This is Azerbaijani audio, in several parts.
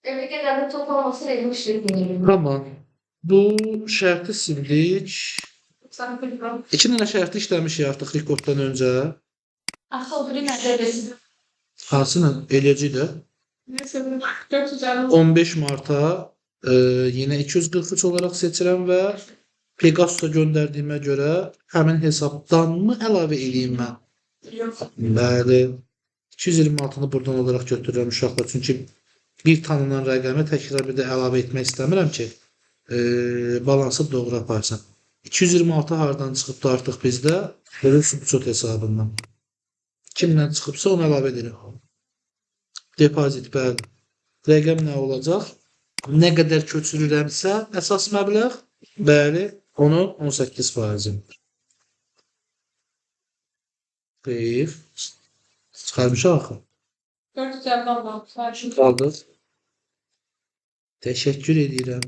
Eve genelde toplaması verilmiştir. Tamam. Bu şərti sildik. 91. İki dənə şərti işləmişik artıq rekorddan öncə. Axı o biri nədə? Hansını eləyəcəyik də? Neyse 450. 15 Marta yenə 243 olaraq seçirəm və Pegasus'a göndərdiyimə görə həmin hesabdanmı əlavə eləyim mən? Yox. Bəli. 226-nı buradan olaraq götürürəm uşaqlar. Çünki bir tanınan rəqəmi təkrar bir də əlavə etmək istəmirəm ki, balansı doğru aparsın. 226 hardan çıxıbdı artıq bizdə? Belə subçot hesabından. Kimdən çıxıbsa onu əlavə edirik. Depozit, bəli. Rəqəm nə olacaq? Nə qədər köçürürəmsə əsas məbləğ, bəli, onun 18%. Xeyr. Çıxarmışıq axı. 450 aldım. Aldıq. Təşəkkür edirəm.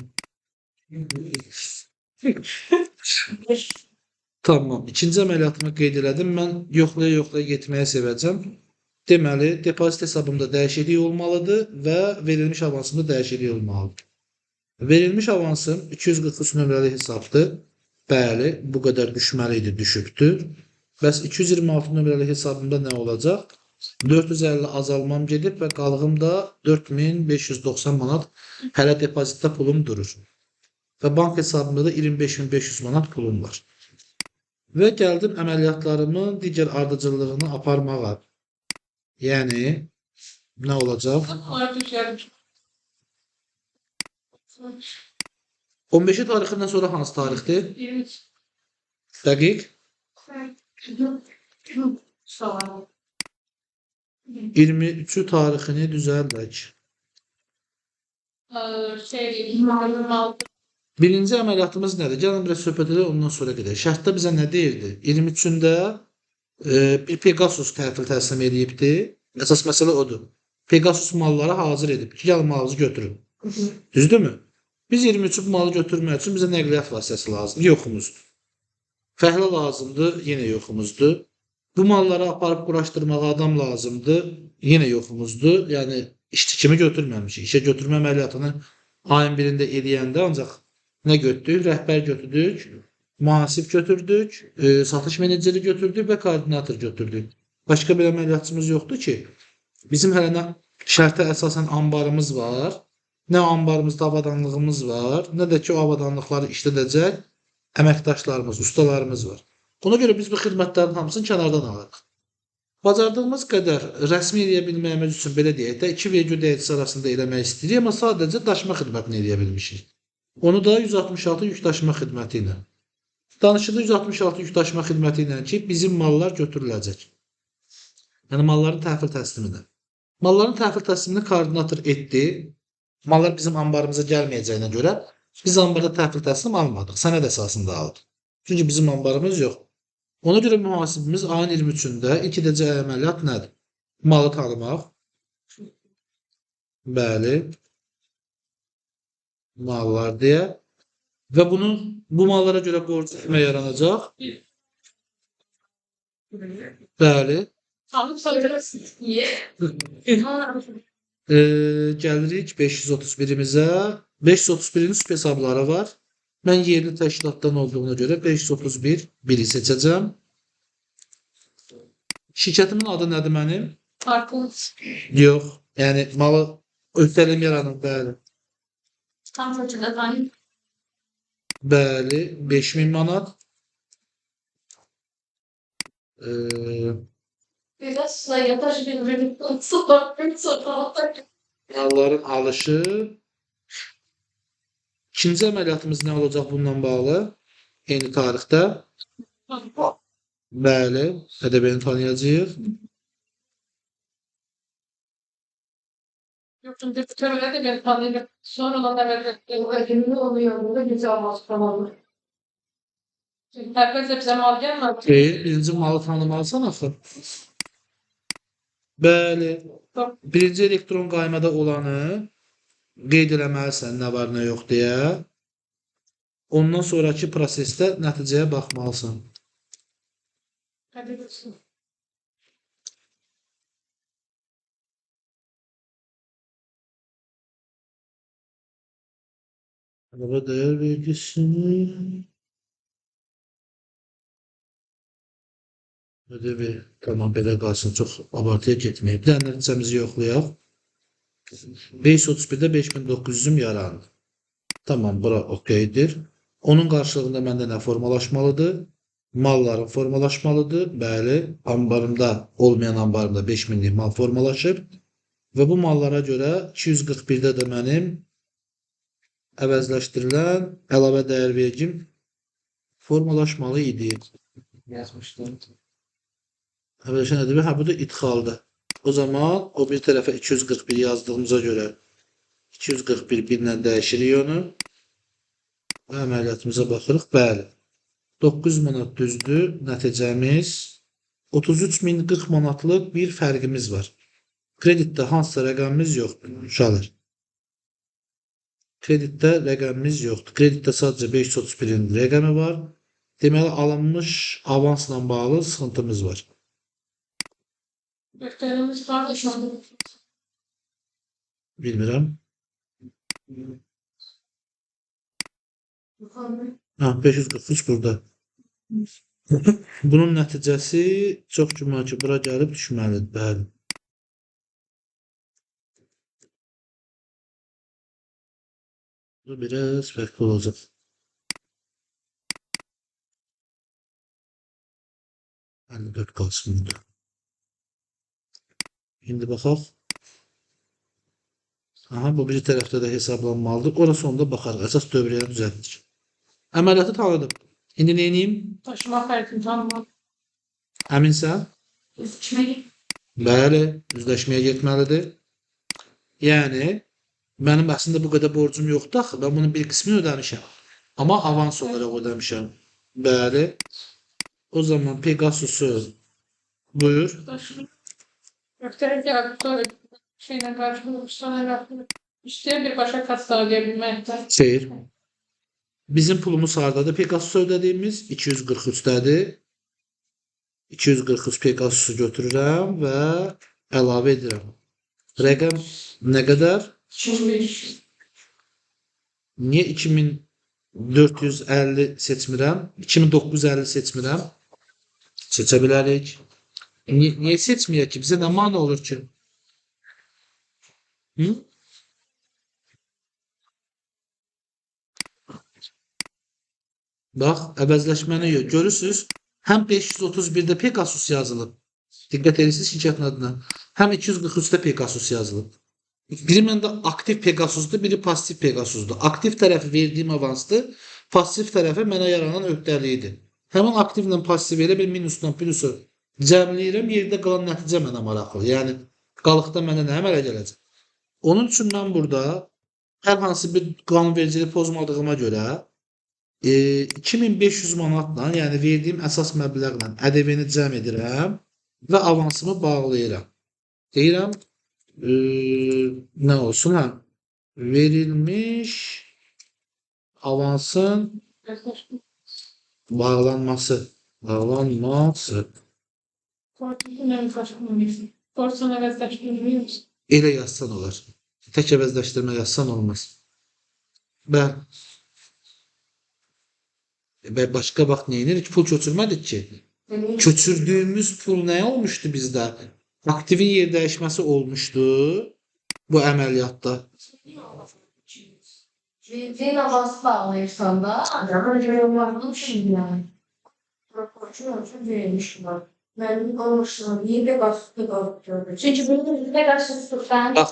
Tamam. İkinci əməliyyatımı qeyd elədim. Mən yoxlaya-yoxlaya getməyə sevəcəm. Deməli, depozit hesabımda dəyişiklik olmalıdır və verilmiş avansımda dəyişiklik olmalıdır. Verilmiş avansım 243 nömrəli hesabdır. Bəli, bu qədər düşməli idi, düşübdür. Bəs 226 nömrəli hesabımda nə olacaq? 450 azalmam gedib və qalığım da 4590 manat hələ depozitdə pulum durur. Və bank hesabımda da 25500 manat pulum var. Və gəldim əməliyyatlarımın digər ardıcıllığını aparmağa. Yəni nə olacaq? 450. 15-ci tarixindən sonra hansı tarixdir? 23. Dəqiq. Sağ ol. 23-ü tarixini düzəldək. 26. Birinci əməliyyatımız nədir? Gəlin biraz söhbət edək, ondan sonra gedək. Şərtdə bizə nə deyirdi? 23-ündə bir Pegasus təhvil təslim eləyibdi. Əsas məsələ odur. Pegasus malları hazır edib ki, gəlin malınızı götürün. Düzdürmü? Biz 23-ü bu malı götürmək üçün bizə nəqliyyat vasitəsi lazımdır. Yoxumuzdur. Fəhlə lazımdır, yenə yoxumuzdur. Bu malları aparıb quraşdırmağa adam lazımdır, yenə yoxumuzdur. Yəni işçi kimi götürməmişik. İşə götürmə əməliyyatını ayın birində eləyəndə ancaq nə götürdük? Rəhbər götürdük, mühasib götürdük, satış meneceri götürdük və koordinator götürdük. Başqa bir əməliyyatçımız yoxdur ki. Bizim hələ nə şərtə əsasən anbarımız var, nə anbarımızda avadanlığımız var, nə də ki o avadanlıqları işlədəcək əməkdaşlarımız, ustalarımız var. Ona görə biz bu xidmətlərin hamısını kənardan alırıq. Bacardığımız qədər rəsmi eləyə bilməyimiz üçün belə deyək də 2 vergü dəyicisi arasında eləmək istəyirik, amma sadəcə daşıma xidmətini eləyə bilmişik. Onu da 166 yük daşıma xidməti ilə. Danışıldı 166 yük daşıma xidməti ilə ki, bizim mallar götürüləcək. Yəni malların təhvil təsliminə. Malların təhvil təslimini koordinator etdi. Mallar bizim anbarımıza gəlməyəcəyinə görə biz anbarda təhvil təslim almadıq. Sənəd əsasında aldıq. Çünki bizim anbarımız yoxdur. Ona görə mühasibimiz ayın 23-ündə ilk edəcəyi əməliyyat nədir? Malı tanımaq. Bəli. Mallar deyə. Və bunu bu mallara görə borc kimə yaranacaq? Bəli. Gəlirik 531-imizə. 531-in sub hesabları var. Mən yerli təşkilatdan olduğuna görə 531 biri seçəcəm. Şirkətimin adı nədir mənim? Farklı. Yox. Yəni malı öhdəlim yaranır, bəli. Tam ölçüde tane. Bəli, 5000 manat. Pegasus'la yataş birbirini sonra. Malların alışı. İkinci əməliyyatımız nə olacaq bununla bağlı? Eyni tarixdə. Bəli, ədəbiyyatı tanıyacağıq. Yok, şimdi tömele de beni tanıyacak. Sonradan evet. Ödümlü oluyor. Burada güzel olmaz tamam. Çünkü herkese bize mal gelmedi. Birinci malı tanımalısan axı. Bəli. Birinci elektron qaymada olanı qeyd eləməlisən nə var, nə yox deyə. Ondan sonraki prosesdə nəticəyə baxmalısan. Hadi olsun. Əlavə dəyər vergisini ÖDV, tamam, belə qalsın, çox abartıya getməyək. Bir dənə nəticəmizi yoxlayaq. 531-də 5900-üm yarandı. Tamam, bura okeydir. Onun qarşılığında məndə nə formalaşmalıdır? Mallarım formalaşmalıdır. Bəli, ambarımda, olmayan ambarımda 5000-lik mal formalaşıb. Və bu mallara görə 241-də də mənim əvəzləşdirilən əlavə dəyər vergim formalaşmalı idi. Yazmışdım. Əvəzləşən ƏDV, hə, bu da idxaldır. O zaman o bir tərəfə 241 yazdığımıza görə 241 birlə dəyişirik onu. Və əməliyyatımıza baxırıq. Bəli. 900 manat düzdür. Nəticəmiz 33.040 manatlıq bir fərqimiz var. Kreditdə hansısa rəqəmimiz yoxdur, uşaqlar. Kreditdə rəqəmimiz yoxdur. Kreditdə sadəcə 531-in rəqəmi var. Deməli, alınmış avansla bağlı sıxıntımız var. Gökdelenimiz var da şu anda. Bilmirəm. Ha, 543 burada. Bunun nəticəsi çox güman ki, bura gəlib düşməlidir. Bəli. Bu biraz fərqli olacaq. 54 qalsın burada. İndi baxaq. Aha, bu bir tərəfdə də hesablanmalıdır. Ora sonda baxarıq. Əsas dövriyyəni düzəltdik. Əməliyyatı tanıdım. İndi nə edeyim? Taşıma fərqini tanımaq. Əminsən? Üzleşmeye Bəli, üzləşməyə getməlidir. Yəni, mənim əslində bu qədər borcum yoxdur axı. Mən bunun bir qismini ödəmişəm. Amma avans olaraq ödəmişəm. Bəli. O zaman Pegasus'u buyur. Taşıma. Gökdelen geldi sonra şeyle karşılaştık. Sonra İşte birbaşa kassa ödeyebilmekte. Xeyr. Bizim pulumuz hardadır? Pegasus'a ödədiyimiz 243-dədir. 243 Pegasus'u götürürəm və əlavə edirəm. Rəqəm nə qədər? 2500. Niyə 2450 seçmirəm? 2950 seçmirəm. Seçə bilərik. Niyə seçməyək ki? Bizə nə mane olur ki? Hı? Bax, əvəzləşməni görürsünüz. Həm 531-də Pegasus yazılıb. Diqqət edirsiniz şirkətin adına. Həm 243-də Pegasus yazılıb. Biri məndə aktiv Pegasusdur, biri pasiv Pegasusdur. Aktiv tərəfi verdiyim avansdır, pasiv tərəfi mənə yaranan öhdəliyidir. Həmin aktivlə pasiv elə bir minusla plusu cəmləyirəm, yerdə qalan nəticə mənə maraqlı. Yəni, qalıqda mənə nə əmələ gələcək? Onun üçün mən burada hər hansı bir qanunvericiliyi pozmadığıma görə 2500 manatla, yəni verdiyim əsas məbləğlə ƏDV-ni cəm edirəm və avansımı bağlayıram. Deyirəm, nə olsun, hə? Verilmiş avansın bağlanması. Bağlanması. Borcun əvəzləşdirilmiş. Elə yazsan olar. Tək əvəzləşdirmə yazsan olmaz. Bəli. Və başqa vaxt nə edirik? Pul köçürmədik ki. Köçürdüyümüz pul nə olmuşdu bizdə? Aktivin yer dəyişməsi olmuşdu bu əməliyyatda. Verdiğin avansı bağlayırsan da yani. Çünkü bunun Pegasus'tan Bax,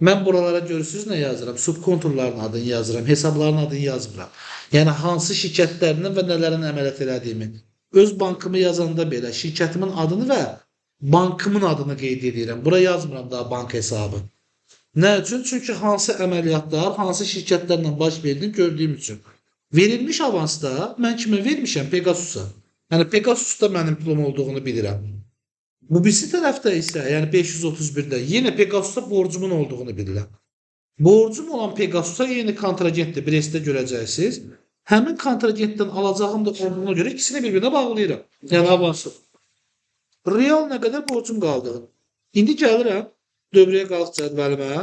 mən buralara görürsünüz nə yazıram? Subkonturların adını yazıram, hesabların adını yazmıram. Yəni hansı şirkətlərinin və nələrin əməliyyat elədiyimi. Öz bankımı yazanda belə şirkətimin adını və bankımın adını qeyd edirəm. Bura yazmıram daha bank hesabı. Nə üçün? Çünki hansı əməliyyatlar, hansı şirkətlərlə baş verdiyini gördüyüm üçün. Verilmiş avansda mən kimə vermişəm? Pegasusa. Yəni Pegasusda mənim pulum olduğunu bilirəm. Bu birisi tərəfdə isə, yəni 531-də yenə Pegasusa borcumun olduğunu bilirəm. Borcum olan Pegasusa eyni kontragentdir. Brestdə görəcəksiniz. Həmin kontragentdən alacağım da olduğuna görə ikisini bir-birinə bağlayıram. Yəni avansı. Real nə qədər borcum qaldığını. İndi gəlirəm dövrəyə qalıq cədvəlimə.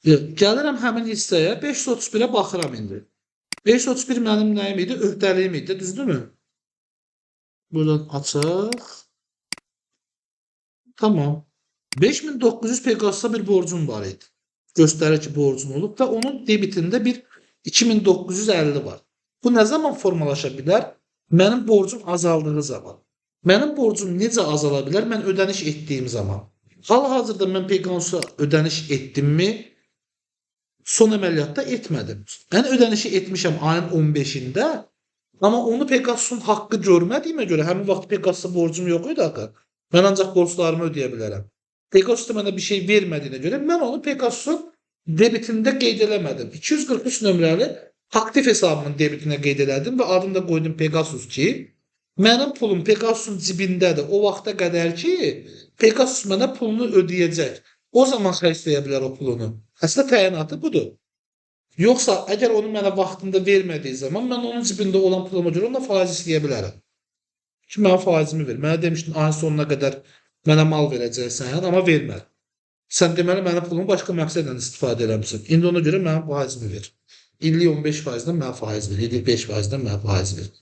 Gəlirəm həmin hissəyə 531-ə baxıram indi. 531 mənim nəyim idi? Öhdəliyim idi, düzdürmü? Buradan açaq. Tamam. 5900 Pegasus'a bir borcum var idi. Göstərir ki, borcum olub və onun debitində bir 2950 var. Bu nə zaman formalaşa bilər? Mənim borcum azaldığı zaman. Mənim borcum necə azala bilər? Mən ödəniş etdiyim zaman. Hal-hazırda mən Pegasus'a ödəniş etdimmi? Son əməliyyatda etmədim. Mən ödənişi etmişəm ayın 15-də. Amma onu Pegasus'un haqqı görmədiyimə görə həmin vaxt Pegasus'a borcum yox idi axı. Mən ancaq borclarımı ödəyə bilərəm. Pegasus da mənə bir şey vermədiyinə görə mən onu Pegasus'un debitində qeyd eləmədim. 243 nömrəli aktiv hesabımın debitinə qeyd elədim və adını da qoydum Pegasus ki, mənim pulum Pegasus'un cibindədir. O vaxta qədər ki, Pegasus mənə pulunu ödəyəcək. O zaman xərcləyə bilər o pulunu. Əslində təyinatı budur. Yoxsa əgər onu mənə vaxtında vermədiyi zaman mən onun cibində olan puluma görə ondan faiz istəyə bilərəm. Ki mənə faizimi ver. Mənə demişdin ayın sonuna qədər mənə mal verəcəksən, amma vermədi. Sən deməli mənim pulumu başqa məqsədlə istifadə eləmisən. İndi ona görə mənim faizimi ver. İllik 15%-dən mənə faiz ver, illik 5%-dən mənə faiz ver.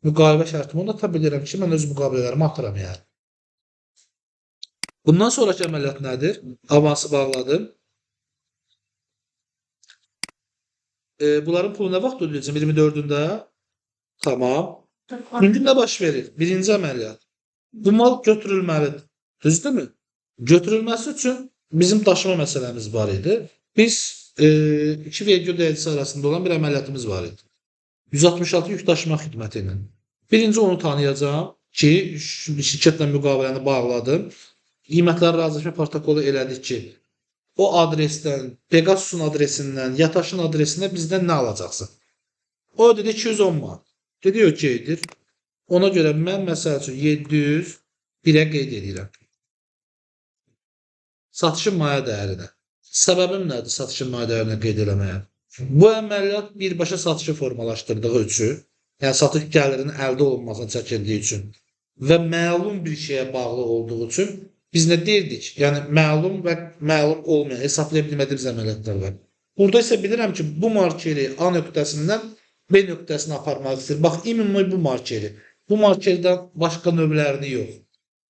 Müqavilə şərtimi onda tapa bilirəm ki, mən öz müqavilələrimi atıram yəni. Bundan sonraki əməliyyat nədir? Avansı bağladım. Bunların pulu nə vaxt ödəyəcəm? 24-ündə. Tamam. İndi nə baş verir? Birinci əməliyyat. Bu mal götürülməlidir. Düzdürmü? Götürülməsi üçün bizim daşıma məsələmiz var idi. Biz iki vergi ödəyicisi arasında olan bir əməliyyatımız var idi. 166 yük daşıma xidməti ilə. Birinci onu tanıyacağam ki, şirkətlə müqaviləni bağladım. Qiymətlər razılaşma protokolu elədik ki, o adresdən, Pegasus'un adresindən, Yataşın adresinə bizdən nə alacaqsın? O dedi 210 manat. Dedi okeydir. Ona görə mən məsəl üçün 701-ə qeyd edirəm. Satışın maya dəyərinə. Səbəbim nədir satışın maya dəyərinə qeyd eləməyə? Bu əməliyyat birbaşa satışı formalaşdırdığı üçün, yəni satış gəlirinin əldə olunmasına çəkildiyi üçün və məlum bir şeyə bağlı olduğu üçün biz nə deyirdik? Yəni məlum və məlum olmayan, hesablaya bilmədiyimiz əməliyyatlar var. Burada isə bilirəm ki, bu markeri A nöqtəsindən B nöqtəsinə aparmaq istəyir. Bax, imенно bu markeri. Bu markerdən başqa növlərini yox.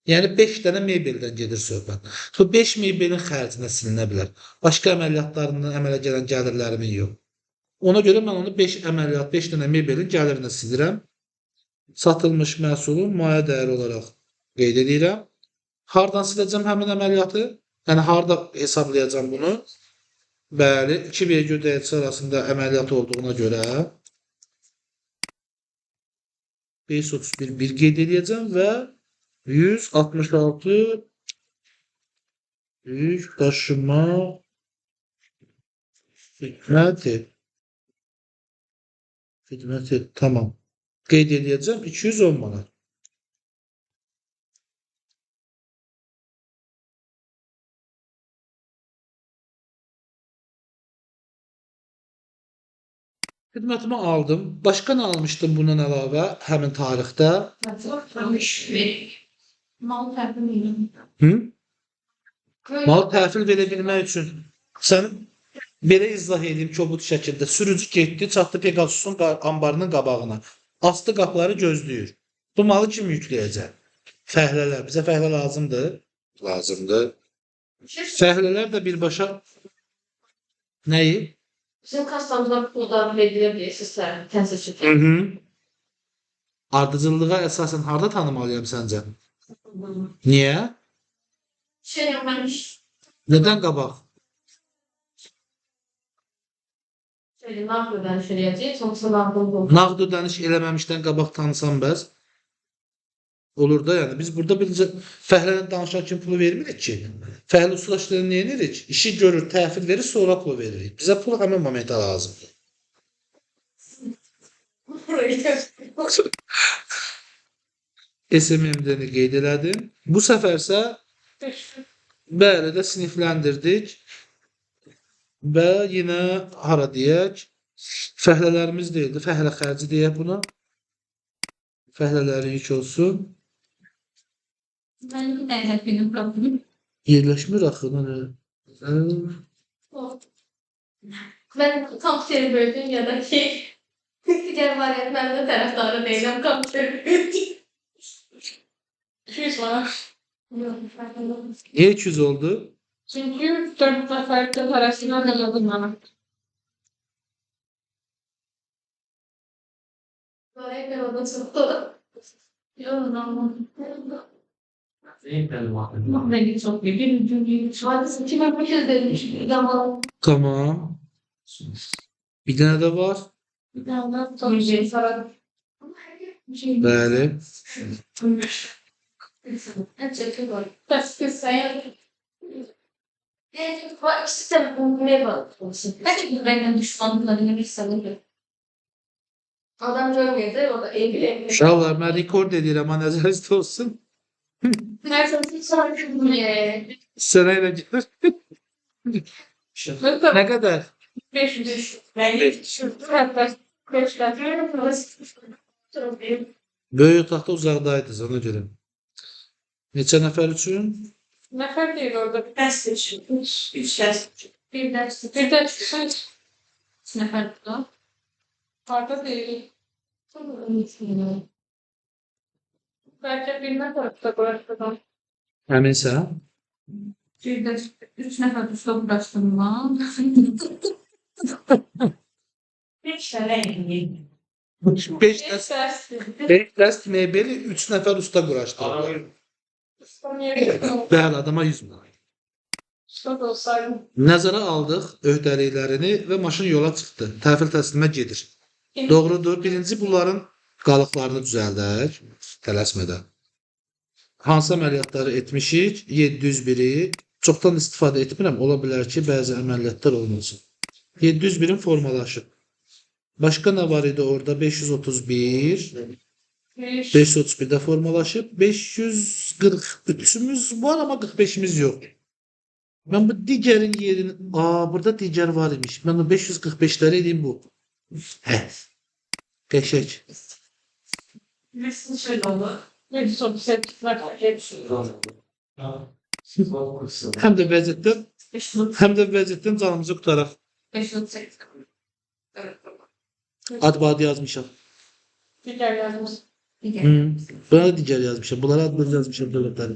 Yəni 5 dənə mebeldən gedir söhbət. Bu 5 mebelin xərcinə silinə bilər. Başqa əməliyyatlarından əmələ gələn gəlirlərimin yox. Ona görə mən onu 5 əməliyyat, 5 dənə mebelin gəlirinə silirəm. Satılmış məhsulun maya dəyəri olaraq qeyd edirəm. Hardan siləcəm həmin əməliyyatı? Yəni harda hesablayacağam bunu? Bəli, 2 vergi ödəyicisi arasında əməliyyat olduğuna görə 531 1 qeyd edəcəm və 166 yük daşıma xidməti. Xidməti, tamam. Qeyd edəcəm 210 manat. Xidmətimi aldım. Başqa nə almışdım bundan əlavə həmin tarixdə? Mal təhvil verin. Hı? Mal təhvil verə bilmək üçün sən belə izah edeyim kobud şəkildə. Sürücü getdi, çatdı Pegasus'un ambarının qabağına. Astı qapıları gözləyir. Bu malı kim yükləyəcək? Fəhlələr. Bizə fəhlə lazımdır. Lazımdır. Fəhlələr də birbaşa nəyi? Bizim kassamızdan pul daxil edilir deyə siz təsirçi. Hı -hı. Ardıcıllığa əsasən harda tanımalıyam səncə? Niyə? Şey, mən Nədən qabaq? şey, nağd ödəniş eləyəcəyik, sonuçta nağd oldu. Nağd ödəniş eləməmişdən qabaq tanısam bəs olur da, yəni biz burada bircə fəhlələ danışan kimi pulu vermirik ki. Fəhlə usullaşdırı nə edirik? İşi görür, təhvil verir, sonra pulu veririk. Bizə pul həmin momentə lazımdır. SMMD-ni qeyd elədim. Bu səfərsə bəli də sinifləndirdik və yenə hara deyək? Fəhlələrimiz deyildi. Fəhlə xərci deyək buna. Fəhlələrin yük olsun. Mənim nə benim problemi. Yerləşmir axı. Ben kompüteri böldüm ya da ki diğer variant ben de taraftarı değilim kompüteri böldüm. 200 manat. Niyə 200 oldu? Çünki 4 nəfər arasından 50 manat. Oraya ben onu tuttu. Yok, normal. Beni çok iyi. Bir Hadis 2500 demiş zaman. Tamam. Bir dənə də var. Bir tane sonra şey sana şey Bəli. Bəs sen Yani ikisi de meyve olsun. Belki benden düşmanlıklarını bir sanırım. Adam görmedi, o da iyi bile. Uşaqlar, mən rekord edirəm, ha nəzərinizdə olsun. Neyse sonra Sənə ilə gəlir. Nə qədər? 500. Hatta 5 Böyük otaqda uzaqdaydınız ona görə. Neçə nəfər üçün? Nəfər deyil orada. Dərs üçün. 3 dərs üçün. Bir ders Bir də üç nefer bu. Harda deyil. Bəlkə bir nəfər usta quraşdırdım. Əminsən? Bir ders, üç nefer usta uğraştım lan. 5 dənə eləyim. 5 dəst, dərs. 5 dəst mebeli 3 nəfər usta quraşdırdı. Usta niyə? Bəli, adama 100 manat. Usta da olsaydım. Nəzərə aldıq öhdəliklərini və maşın yola çıxdı. Təhvil təslimə gedir. Doğrudur. Birinci bunların qalıqlarını düzəldək tələsmədən. Hansı əməliyyatları etmişik? 701-i çoxdan istifadə etmirəm. Ola bilər ki, bəzi əməliyyatlar olmasın. 701-in formalaşıb. Başqa nə var idi orada? 531. 5. 531-də formalaşıb. 543-ümüz var, amma 45-imiz yox. Mən bu digərin yerini... Aa, burada digər var imiş. Mən o 545-ləri edeyim bu. Hə. Qəşəng. Bilirsin şöyle olur. 538 nəfər. Həm də vəziyyətdən, həm də vəziyyətdən canımızı qurtaraq. 538. Adbadı yazmışam. Digər yazmış. Hı. Buna da digər yazmışam. Bunlara adbadı yazmışam dövlətləri.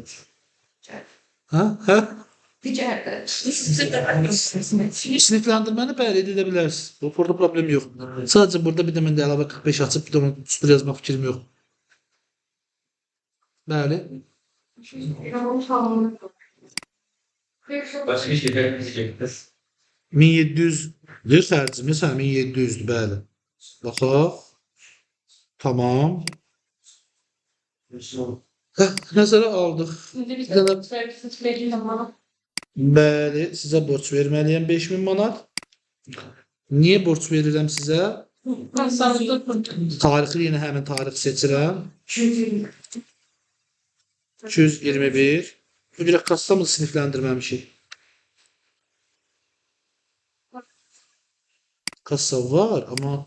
Ha? Ha? Diğer de. Sinifləndirməni bəli edə bilərsiniz. Bu burada problem yox. Sadəcə burada bir də mən də əlavə 45 açıb bir də onu üstə yazmaq fikrim yox. Bəli. Başka şeyler diyecektiniz. 1700 deyir xərcimiz, hə 1700-dür, bəli. Baxaq. Tamam. Hə, nəzərə aldıq. İndi biz Bir dənə- verirsiniz 5 manat. Bəli, sizə borc verməliyəm 5000 manat. Niyə borc verirəm sizə? Mən sana tutmur. Tarixi yenə həmin tarix seçirəm. 221. Bu görə kassamızı sinifləndirməmişik. Kassa var, amma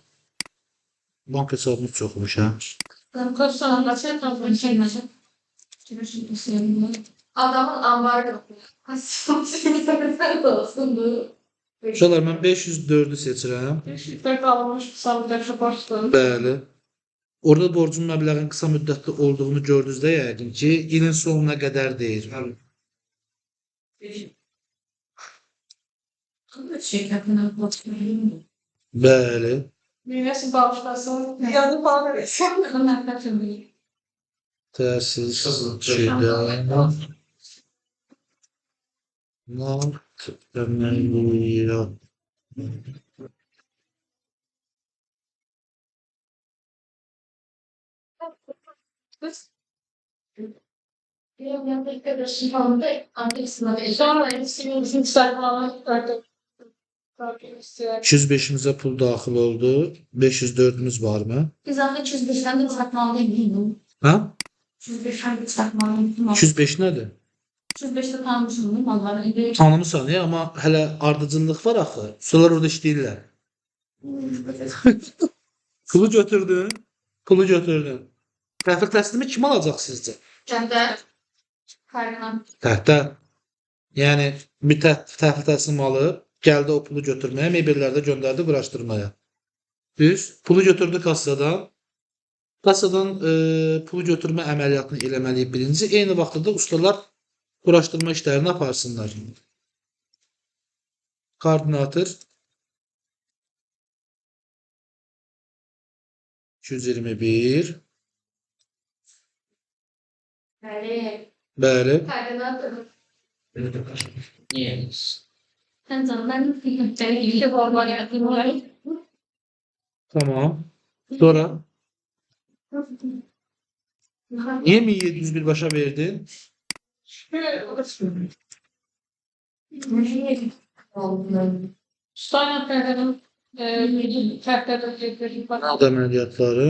bank hesabımız çoxmuş hə. Kassanın Adamın ambarı yok. Sen de olsun bu. Uşaqlar, mən 504-ü seçirəm. 504 alınmış qısa müddətli borcdur. Bəli. Orada borcun məbləğin qısa müddətli olduğunu gördünüz də yəqin ki, ilin sonuna qədər deyir. Bəli. Nəsə bağışlasın. Yəni falan versin. Təsis şeydə. Nağd əməliyyat. Sonra bizim saxlanan 205-imizə pul daxil oldu. 504-ümüz varmı? Biz aslında 205'ten de satmalıyım. Hə? 205'ten de satmalıyım. 205 nədir? 205'te tanımışım malları. Tanımısan, ya, amma hələ ardıcıllıq var axı. Ustalar orada işləyirlər. Pulu götürdün, pulu götürdün. Təhvil təslimi kim alacaq sizcə? Kəndə Kaynan. Təhtə. Yəni bir təhvil təslim alıb, Gəldi o pulu götürməyə, mebelləri də göndərdi quraşdırmaya. Düz. Pulu götürdü kassadan. Kassadan pulu götürmə əməliyyatını eləməliyik birinci. Eyni vaxtda da ustalar quraşdırma işlərini aparsınlar. Koordinatör 221. Bəli. Bəli. Koordinatör. Sen canım ben Tamam. Sonra niye 1701 başa verdin? Ustayla fəhlənin fəhlədə gedir. Ad əməliyyatları.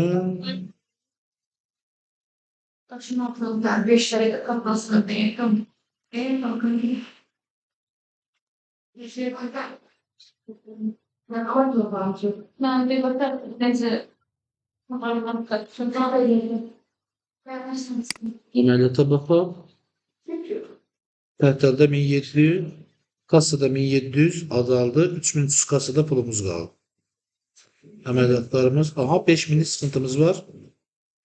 Taşın altında 5 dakika kafasına değdim. En bakın. Bir şey bakar. Ben bir bakarım. Neyse. Əməliyyata baxaq. Təhtəldə 1700, kassada 1700 azaldı. 3300 kassada pulumuz qaldı. Əməliyyatlarımız, aha 5000-lik sıxıntımız var.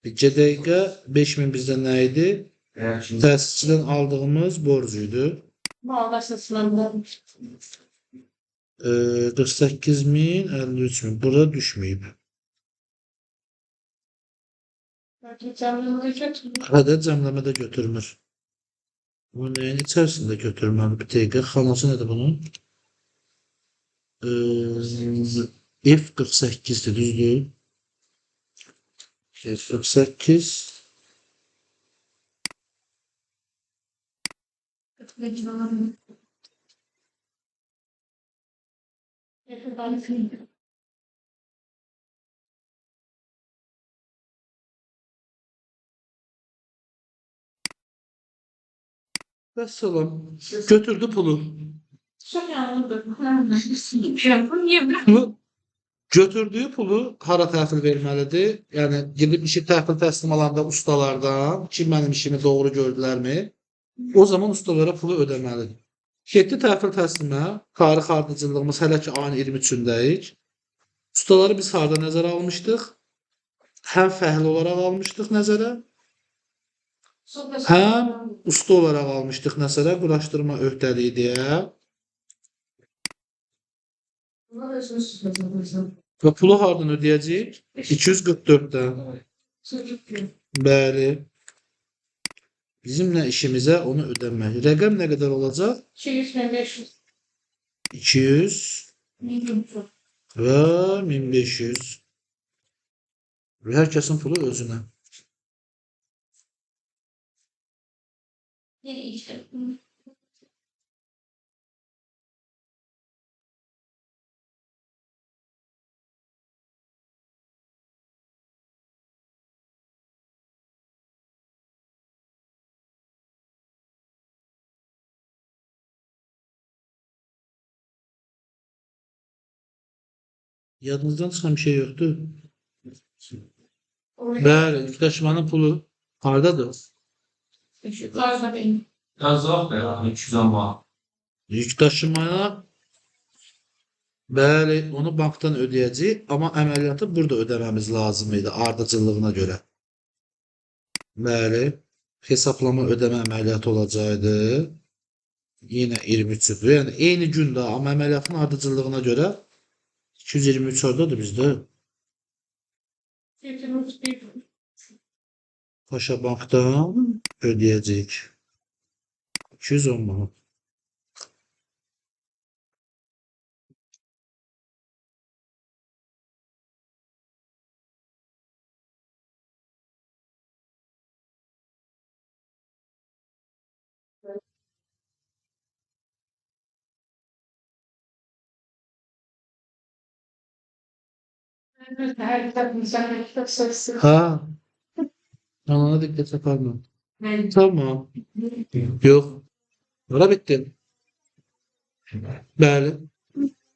Bir dəqiqə 5000 bizdə nə idi? Təsisçidən aldığımız borc idi. 48.000, 53.000. Burada düşməyib. Hədə cəmləmə də götürmür. Bu nəyin içərisində götürməli? Bir dəqiqə. Xanası nədir bunun? F48-dir, düzdür? F48. Vəssalam. Götürdü pulu. Pulu götürdüyü pulu hara təhvil verməlidir? Yəni gedib işi təhvil təslim alanda ustalardan ki, mənim işimi doğru gördülərmi? O zaman ustalara pulu ödəməlidir. Getdi təhvil təslimə, tarix ardıcıllığımız hələ ki ayın 23-ündəyik. Ustaları biz harda nəzərə almışdıq? Həm fəhlə olaraq almışdıq nəzərə, həm usta olaraq almışdıq nəzərə, quraşdırma öhdəliyi deyə. Və pulu hardan ödəyəcəyik? 244-dən. Bəli. Bizimlə işimizə onu ödəmək. Rəqəm nə qədər olacaq? 200.500. 200 və 1500. Və hər kəsin pulu özünə. Yadınızdan çıxan bir şey yoxdur. Bəli, yükdaşımanın pulu hardadır? Yazaq da 210 manat. Yükdaşımaya bəli, onu bankdan ödəyəcəyik, amma əməliyyatı burada ödəməmiz lazım idi ardıcıllığına görə. Bəli, hesablama ödəmə əməliyyatı olacaqdı. Yenə 23-dür. Yəni eyni gündə, amma əməliyyatın ardıcıllığına görə 223 hardadır bizdə? 231. Paşa bankdan ödəyəcəyik. 210 manat. Ha. Ben ona dikkat yaparım. Tamam. Yox. Bura bitdi. Bəli.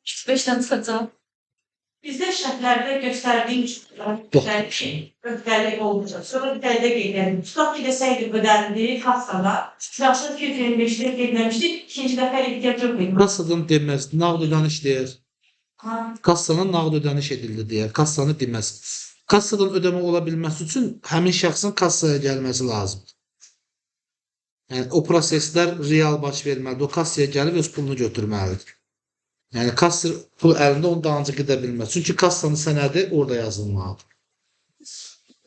5-dən çıxacaq. Bizdə şərtlərdə göstərdiyim üçün öhdəlik olmayacaq. Sonra bir dəqiqə qeyd edim. Tutaq ki, desəydi ödəndi kassada. Yaxşı 225-də qeydləmişdik. İkinci dəfə ehtiyac yox idi. Kassadan deməz, nağd ödəniş deyər. Ha, Kassanın nağd ödəniş edildi deyər. Kassanı deməz. Kassadan ödəmə ola bilməsi üçün həmin şəxsin kassaya gəlməsi lazımdır. Yəni o proseslər real baş verməlidir. O kassaya gəlib öz pulunu götürməlidir. Yəni kassir pul əlində onun dalınca gedə bilməz. Çünki kassanın sənədi orada yazılmalıdır.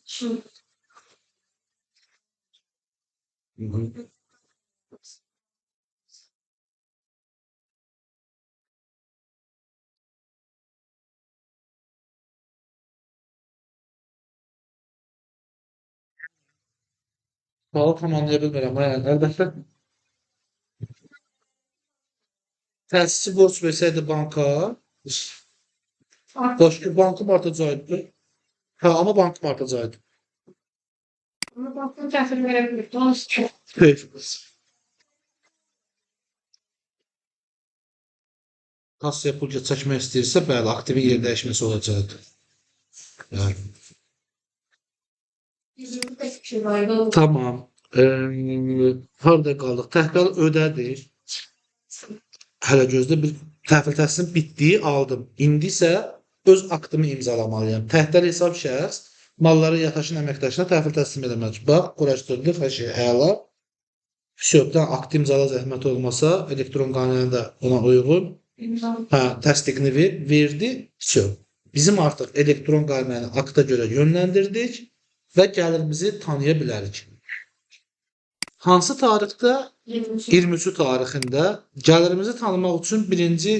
Şimdi Hı -hı. Sualı tam anlaya bilmirəm. Yəni, əlbəttə. Təsisçi borc versəydi banka, başqa bankum artacaqdı. Hə, amma bankum artacaqdı. Ama bankın təhvil verə bilirdi. Onu istəyir. Xeyr. Kassaya pul çəkmək istəyirsə, bəli, aktivin yer dəyişməsi olacaqdır. Yəni, 125 bir şey var. Doğru. tamam. Harda qaldıq? Təhvil ödədi. Hələ gözdə bir təhvil təslim bitdiyi aldım. İndi isə öz aktımı imzalamalıyam. Təhdəli hesab şəxs malları yataşın əməkdaşına təhvil təslim eləməlidir. Bax, quraşdırdıq, hər şey əla. Vəsə, bir dənə akt imzala zəhmət olmasa, elektron qanunu da ona uyğun. Hə, təsdiqini verdi. Vəsə. Bizim artıq elektron qanunu akta görə yönləndirdik və gəlirimizi tanıya bilərik. Hansı tarixdə? 23. 23-ü tarixində gəlirimizi tanımaq üçün birinci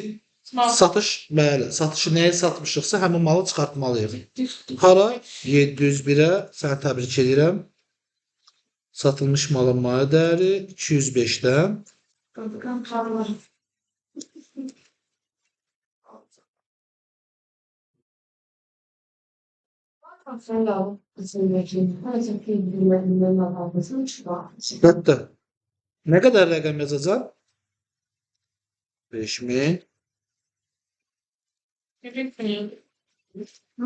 satış, bəli, satışı nəyə satmışıqsa həmin malı çıxartmalıyıq. Hara? 701-ə səni təbrik edirəm. Satılmış malın malı dəyəri 205-dən. Qadın parlar. Əlbəttə. Nə qədər rəqəm yazacaq? 5000.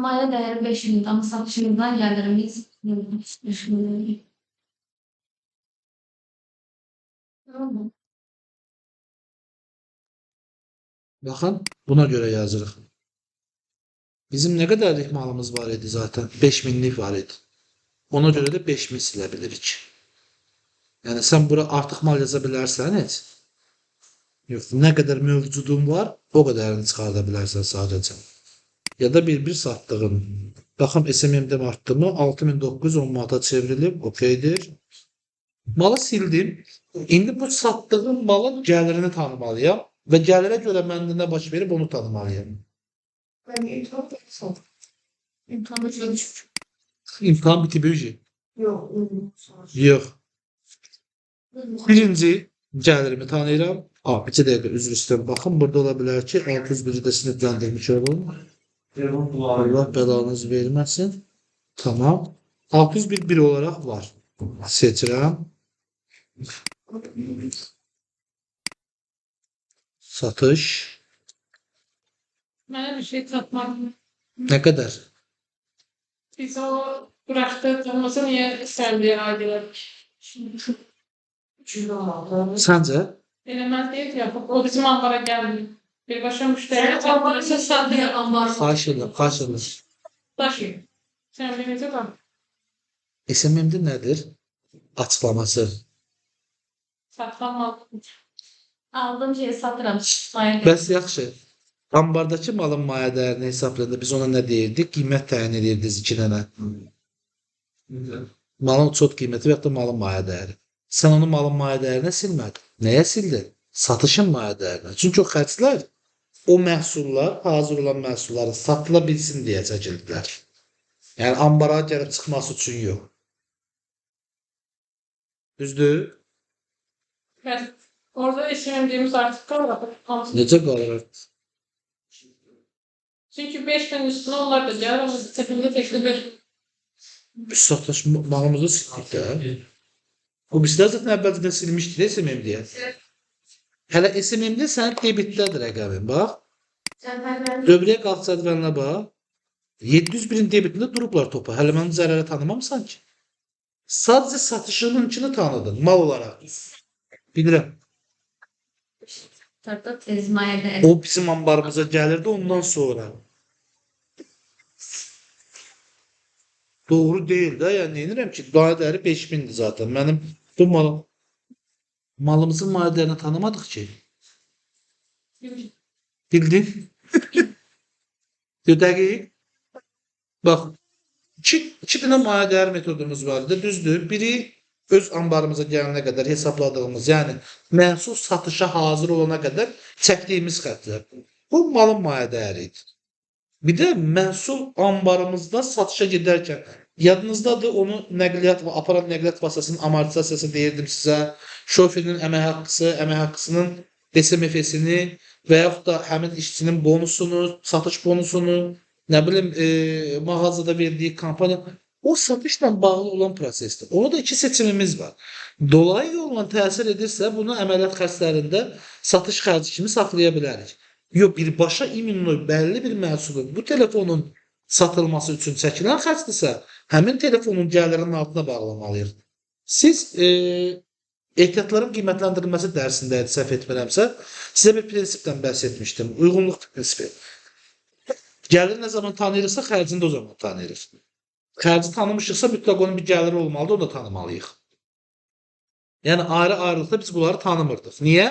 Maya değeri 5000 ama satışımızdan gelirimiz 5000. Tamam. Baxın, buna görə yazırıq. Bizim nə qədərlik malımız var idi zaten? 5000-lik var idi. Ona görə də 5000 silə bilirik. Yəni sən bura artıq mal yaza bilərsən heç? Yox, nə qədər mövcudun var, o qədərini çıxarda bilərsən sadəcə. Ya da bir-bir satdığın. Baxım SMM-də artdı mı? 6910 manata çevrilib, okeydir. Malı sildim. İndi bu satdığım malın gəlirini tanımalıyam və gəlirə görə məndə nə baş verib onu tanımalıyam. Ben imtihan İmtihan düşmüş. İmtahan bitib ücü. Yok. Yox. Birinci gəlirimi tanıyıram. A, 2 dəqiqə üzr istəyirəm. Baxın, burada ola bilər ki, 601-i də sinifləndirmiş olun. Allah bəlanızı verməsin. Tamam. 601 1 olaraq var. Seçirəm. Satış. Mənə bir şey çatmadı. Nə qədər? Biz o bıraktığımızı niyə sərliyə aid elədik? Səncə? Eləməz deyil ki, o bizim ambara gəlmir. Birbaşa müştəriyə çatdırırsa satır. Ambar. Xahiş edirəm, xahiş edirəm. Daşıyır. Sən bir necə var? SMM-də nədir? Açıqlaması. Satılan mal. Aldığım şeyi satıram. Maya Bəs yaxşı. Ambardakı malın maya dəyərini hesablayanda biz ona nə deyirdik? Qiymət təyin edirdik iki dənə. Malın çox qiyməti və yaxud da malın maya dəyəri. Sən onu malın maya dəyərinə silmədin. Nəyə sildin? Satışın maya dəyərinə. Çünki o xərclər o məhsullar, hazır olan məhsulları satıla bilsin deyə çəkildilər. Yəni ambara gəlib çıxması üçün yox. Düzdür? Bəs orada SMM-deyimiz artıq qalır. Hamısı. Necə qalır? Çünki 5000 üstünə onlar da gəlir, amma təpəmdə təkdə 5000. Biz satış malımızı sildik də. O bizlər zaten əvvəlcədən silmişdik də SMM deyə. Hələ SMM-də sənin debitdədir rəqəmin, bax. Dövrəyə qalx cədvəlinə bax. 701-in debitində durublar topa. Hələ mən zərərə tanımamısan ki. Sadəcə satışınınkini tanıdın mal olaraq. Bilirəm. O bizim ambarımıza gəlirdi ondan sonra. Doğru deyil də. Yəni neyinirəm ki, mayə dəyəri 5000-dir zaten. Mənim bu malımızın mayə dəyərini tanımadıq ki. Bildin? Dəqiq. Bax, iki dənə mayə dəyər metodumuz var idi. Düzdür. Biri öz ambarımıza gələnə qədər hesabladığımız, yəni məhsul satışa hazır olana qədər çəkdiyimiz xərclər. Bu malın mayə dəyəri idi. Bir də məhsul ambarımızda satışa gedərkən yadınızdadır onu nəqliyyat və aparat nəqliyyat vasitəsinin amortizasiyası deyirdim sizə. Şoferin əmək haqqısı, əmək haqqısının DSMF-sini və yaxud da həmin işçinin bonusunu, satış bonusunu, nə bilim mağazada verdiyi kampaniya, o satışla bağlı olan prosesdir. Ona da iki seçimimiz var. Dolayı yolla təsir edirsə, bunu əməliyyat xərclərində satış xərci kimi saxlaya bilərik. Yox, birbaşa iminli bəlli bir məhsulun bu telefonun satılması üçün çəkilən xərcdirsə, həmin telefonun gəlirinin altına bağlamalıyıq. Siz ehtiyatların qiymətləndirilməsi dərsində səhv etmirəmsə, sizə bir prinsipdən bəhs etmişdim. Uyğunluq prinsipi. Gəlir nə zaman tanıyırıqsa, xərcini də o zaman tanıyırıq. Xərci tanımışıqsa, mütləq onun bir gəliri olmalıdır, onu da tanımalıyıq. Yəni, ayrı-ayrılıqda biz bunları tanımırdıq. Niyə?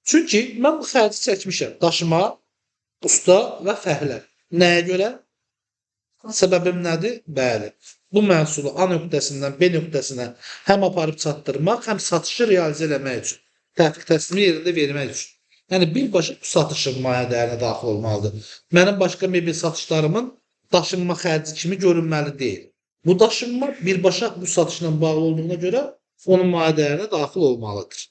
Çünki mən bu xərci çəkmişəm. Daşıma, usta və fəhlə. Nəyə görə? Səbəbim nədir? Bəli. Bu məhsulu A nöqtəsindən B nöqtəsinə həm aparıb çatdırmaq, həm satışı realizə eləmək üçün. Təhvil təslimi yerində vermək üçün. Yəni, birbaşa bu satışın mayə dəyərinə daxil olmalıdır. Mənim başqa mebel satışlarımın daşınma xərci kimi görünməli deyil. Bu daşınma birbaşa bu satışla bağlı olduğuna görə onun mayə dəyərinə daxil olmalıdır.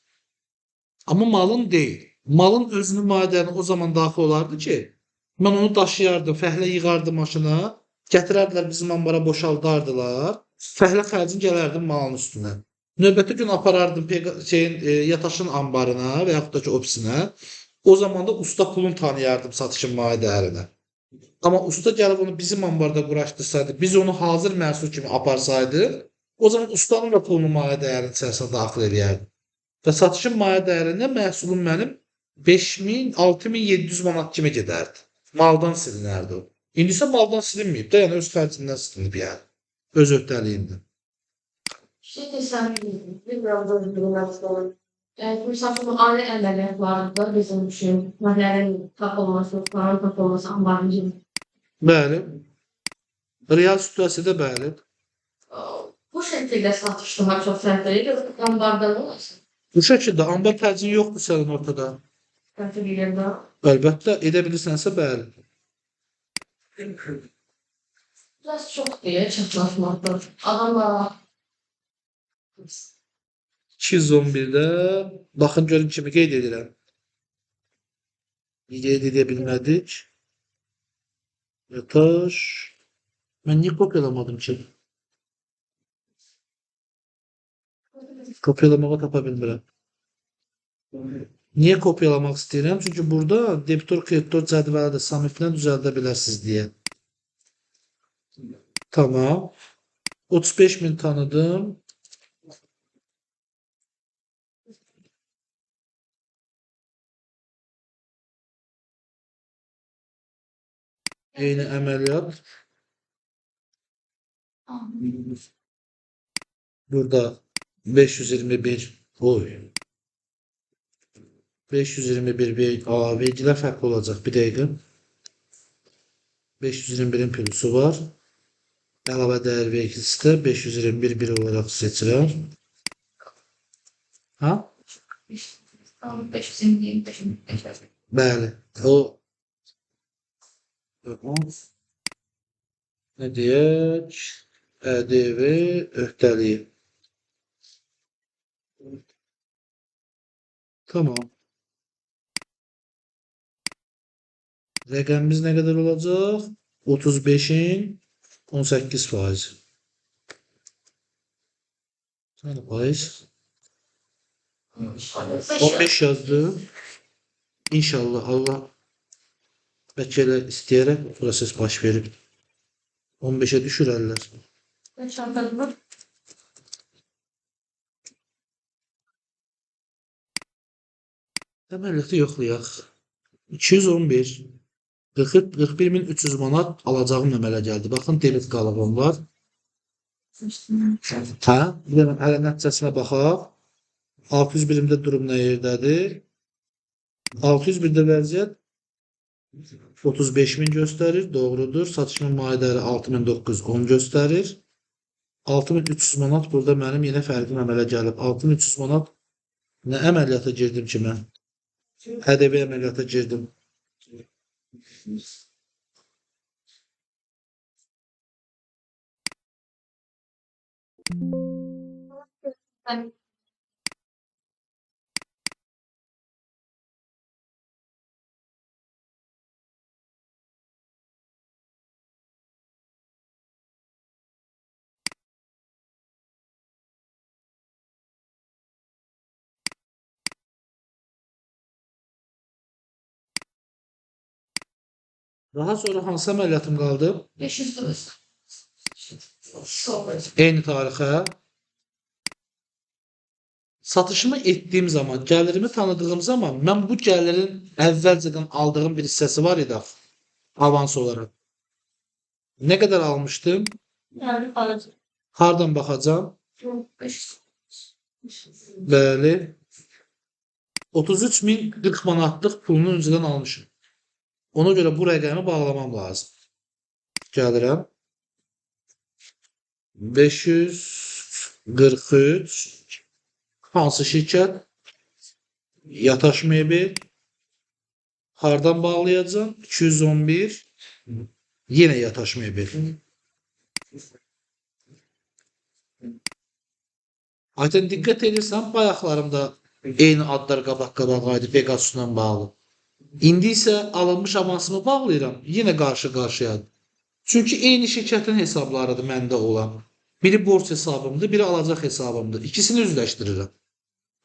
Amma malın deyil. Malın özünün mayə dəyərinə o zaman daxil olardı ki, mən onu daşıyardım, fəhlə yığardım maşına, gətirərdilər bizim ambara boşaldardılar, fəhlə xərcini gələrdim malın üstünə. Növbəti gün aparardım yataşın ambarına və yaxud da ki, ofisinə. O zaman da usta pulunu tanıyardım satışın mayə dəyərinə. Amma usta gəlib onu bizim ambarda quraşdırsaydı, biz onu hazır məhsul kimi aparsaydıq, o zaman ustanın da pulunu mayə dəyərinin içərisinə daxil eləyərdim. Və satışın mayə dəyərinə məhsulum mənim 5000, 6700 manat kimi gedərdi. Maldan silinərdi o. İndi isə maldan silinməyib də, yəni öz xərcindən silinib yəni. Öz öhdəliyindən. Şey desəm, bilmirəm, doğru. Misal üçün, ailə əməliyyatlarında bizim üçün məhəllənin tapılması, paranın tapılması, ambarın kimi. Bəli. Real situasiyada bəli. Bu şəkildə satış daha çox sərf edir, yoxsa ambardan olmasın? Bu şəkildə ambar xərcin yoxdur sənin ortada. Sərf edir də. Əlbəttə, edə bilirsənsə bəli. Biraz çox deyə çatlaşmaqdır. Adamlar 211-də baxın görün kimi qeyd edirəm. Qeyd edə bilmədik. Yataş. Mən niyə kopyalamadım ki? Kopyalamağa tapa bilmirəm. Niyə kopyalamaq istəyirəm? Çünki burada debitor kreditor cədvəli də samiflə düzəldə bilərsiniz deyə. Tamam. 35.000 tanıdım. Eyni əməliyyat. Burada 521 oy. 521 bir vergilər fərqli olacaq. Bir dəqiqə. 521-in plusu var. Əlavə dəyər vergisi də 521 bir olaraq seçirəm. Ha? 521. Bəli. O nə deyək? ƏDV öhdəliyi. Tamam. Rəqəmimiz nə qədər olacaq? 35-in 18%. Nə faiz? 15 yazdım. İnşallah Allah Bəlkə elə istəyərək bu proses baş verib. 15-ə düşür əllər. Çantada. Əməliyyatı yoxlayaq. 211 41.300 manat alacağım əmələ gəldi. Baxın, debit qalığım var. Hə, bir dənə hələ nəticəsinə baxaq. 601-də durum nə yerdədir? 601-də vəziyyət 35.000 göstərir. Doğrudur. Satışımın maye dəyəri 6.910 göstərir. 6.300 manat burada mənim yenə fərqim əmələ gəlib. 6.300 manat nə əməliyyata girdim ki mən? ƏDV əməliyyata girdim. Daha sonra hansı əməliyyatım qaldı? 509. Eyni tarixə. Satışımı etdiyim zaman, gəlirimi tanıdığım zaman mən bu gəlirin əvvəlcədən aldığım bir hissəsi var idi axı, avans olaraq. Nə qədər almışdım? 50%. Hardan baxacağam? 500. Bəli. 33.040 manatlıq pulunu öncədən almışım. Ona görə bu rəqəmi bağlamam lazım. Gəlirəm. 543 hansı şirkət? Yataş mebel. Hardan bağlayacağam? 211 yenə Yataş mebel. Ayten diqqət edirsən, bayaqlarımda eyni adlar qabaq-qabağa idi Pegasusla bağlı. İndi isə alınmış avansımı bağlayıram, yenə qarşı-qarşıyadır. Çünki eyni şirkətin hesablarıdır məndə olan. Biri borc hesabımdır, biri alacaq hesabımdır. İkisini üzləşdirirəm.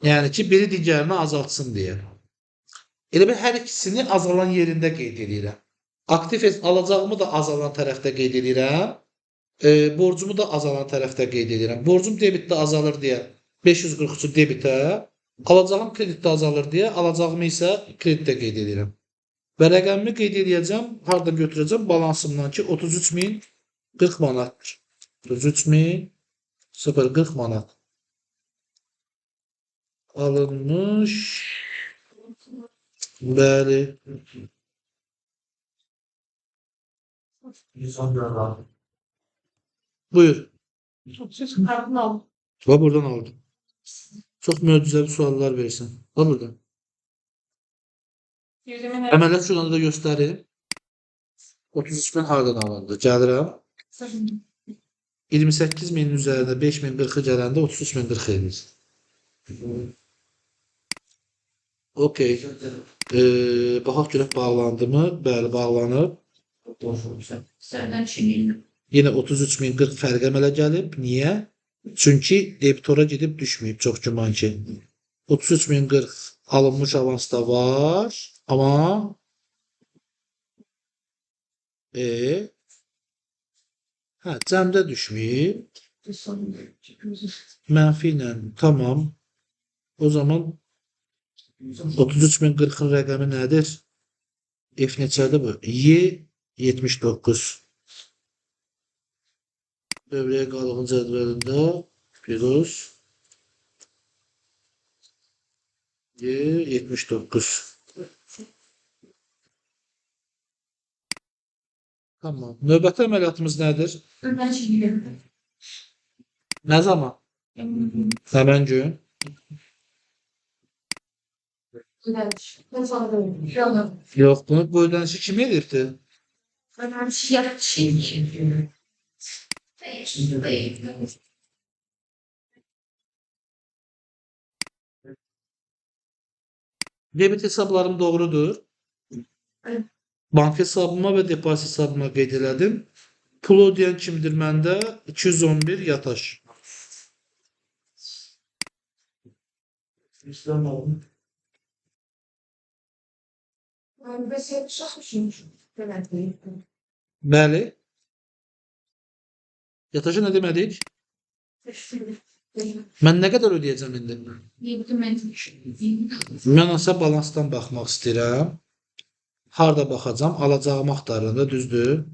Yəni ki, biri digərini azaltsın deyə. Elə bil hər ikisini azalan yerində qeyd edirəm. Aktiv alacağımı da azalan tərəfdə qeyd edirəm. Borcumu da azalan tərəfdə qeyd edirəm. Borcum debitdə azalır deyə 543-ü debitə, alacağım kreditdə azalır deyə alacağımı isə kreditdə qeyd edirəm. Və rəqəmimi qeyd edəcəm, hardan götürəcəm? Balansımdan ki 33.040 manatdır. 33.040 manat. Alınmış. Bəli. 114 abi. Buyur. 33 kartını aldım. Va buradan aldım. Çox möcüzəvi suallar verirsən. Va buradan. 20 Əməliyyat şuradan da göstərim. 33 min hardan alındı? Gəlirəm. 28 minin üzərində 5040-ı gələndə 33.040 edir. Okey. Baxaq görək bağlandı mı? Bəli, bağlanıb. Yenə 33.040 fərq əmələ gəlib. Niyə? Çünki debitora gedib düşməyib çox güman ki. 33.040 alınmış avans da var. Amma hə, cəmdə düşməyib. Mənfi ilə tamam. O zaman 33.040-ın rəqəmi nədir? F neçədir bu? Y 79. Dövrəyə qalığın cədvəlində plus Y 79. Tamam. Növbəti əməliyyatımız nədir? Nə zaman? Həmən gün. Yox, bunu bu ödənişi kim edibdi? Debit hesablarım doğrudur. Evet. Bank hesabıma və depozit hesabıma qeyd elədim. Pul ödəyən kimdir məndə? 211 Yataş. İslam aldım. Bəli. Yataşı nə demədik? Mən nə qədər ödəyəcəm indi? Mən isə balansdan baxmaq istəyirəm. Harda baxacam? Alacağımı axtarıram da, düzdür?